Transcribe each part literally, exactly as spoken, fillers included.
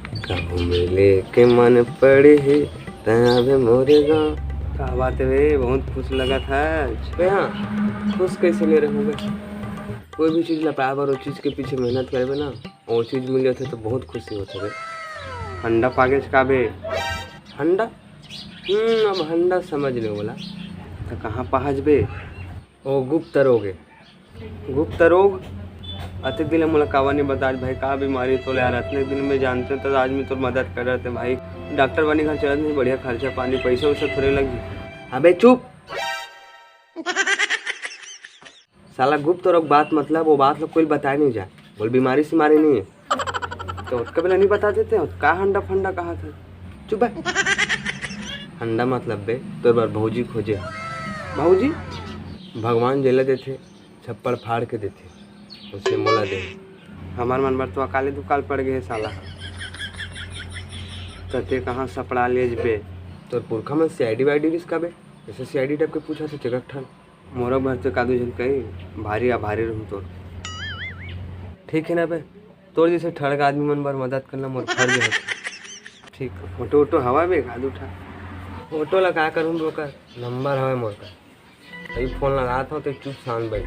कहूँ मिले के मन पड़ही, तैं आबे मोरे गाँव। का बात है बे, बहुत खुश लगत है। बे हाँ, खुश कैसे नहीं रहूँ बे? कोई भी चीज ला पाए बर, वो चीज के पीछे मेहनत करबे ना, वो चीज मिल जाथे तो बहुत खुशी होथे बे। हंडा पागेच का बे? हंडा? हम्म, अब हंडा समझ ले बोला। तो कहाँ पहुँच बे? ओ गुप्त रोग है। गुप्त रोग? अतेक दिन ले मोला काबर नहीं बतास भाई, का बीमारी तोला यार? अतने दिन में जानते तो आज मैं तोर मदद करत है भाई। डॉक्टर बनी घर चलत नहीं, बढ़िया खर्चा पानी, पैसा वैसा थोड़े लगी। अबे चुप। साला गुप्त रोग बात मतलब वो बात लोग कोई बताए नहीं जा। बोल बीमारी सीमारी नहीं है। तो ओतका बेला नहीं बता देते हो, का हंडा फंडा कहा था? चुप है। हंडा मतलब बे, तोर बर भौजी खोजे। भौजी? भगवान जेला देथे, छप्पड़ फाड़ के देथे, उसे मोला दे। हमार मन बर तो अकाले दुकाल पड़ गए साला। तते कहाँ सपड़ा ले जबे? तोर पुरखा मन सीआईडी वाईडी रिस का बे? जैसे सीआईडी टाइप के पूछा थे चेकक ठन। मोरो घर तो कादू झन कही भारी आ भारी रहूं तोर। ठीक है ना बे, तोर जैसे ठड़क आदमी मन बर मदद करना मोर फर्ज है। ठीक, फोटो वोटो हवा बे कादू ठा। फोटो ला का करूं बे, ओकर नंबर हवे मोर कर। अभी फोन लगात हो तो चुप शांत बैठ।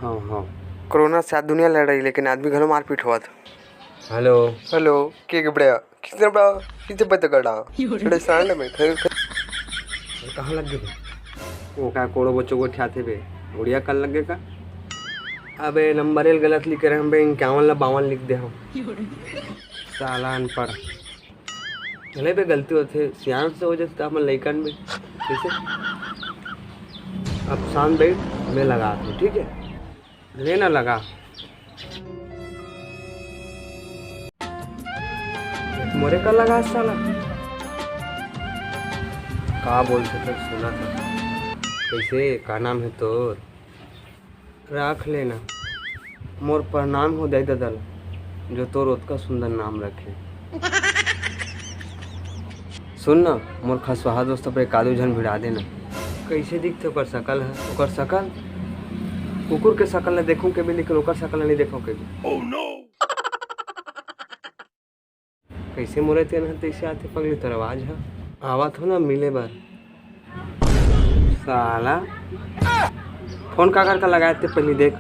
हाँ हाँ। कोरोना से आज दुनिया लड़ रही, लेकिन आदमी घलो मारपीट होवत। हेलो। हेलो, के गबड़िया? किसने बड़ा? किसे बत गड़ा? बड़े सांड में थे। कहाँ लग गए? वो का कोड़ो बच्चों को ठ्याथे बे, उड़िया कल लग गए का? अबे नंबर एल गलत लिखे रहे हम बे, इक्यावन ला बावन लिख दे हम। साला अनपढ़। चले बे, गलती होथे, सियान से हो जाथे त हमन लइकन में। ठीक है, अब शांत बैठ, मैं लगात हूँ, ठीक है? ले ना लगा। मोरे का लगा साला? का बोलथे तो सुना था। कैसे, का नाम है तोर? राख लेना। मोर प्रणाम हो दाई ददा ला, जो तोर ओतका सुंदर नाम रखे। सुन ना, मोर खसवाहा दोस्त पर एकादू झन भिड़ा देना। कैसे दिखथे ओकर सकल ह? ओकर सकल? कुकुर के सकल ला देखूं के भी, लेकिन ओकर सकल ला नहीं देखूं के भी। कैसे मोरे तेन ह तैसे आथे पगली तोर आवाज ह? आवत हो ना मिले बर। साला फोन का कर कर लगाए ते पहली देख।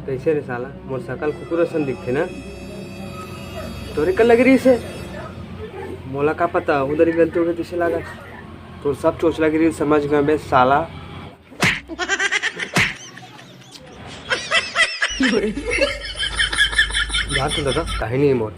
कैसे रे साला, मोर सकल कुकुर असन दिखथे ना? तोरे का लग रही से? मोला का पता, उधर ही गलती हो गई, तैसे लगा। तोर सब चोचलागिरी समझ गए बे साला। जा तू दादा, काहे नहीं मोर।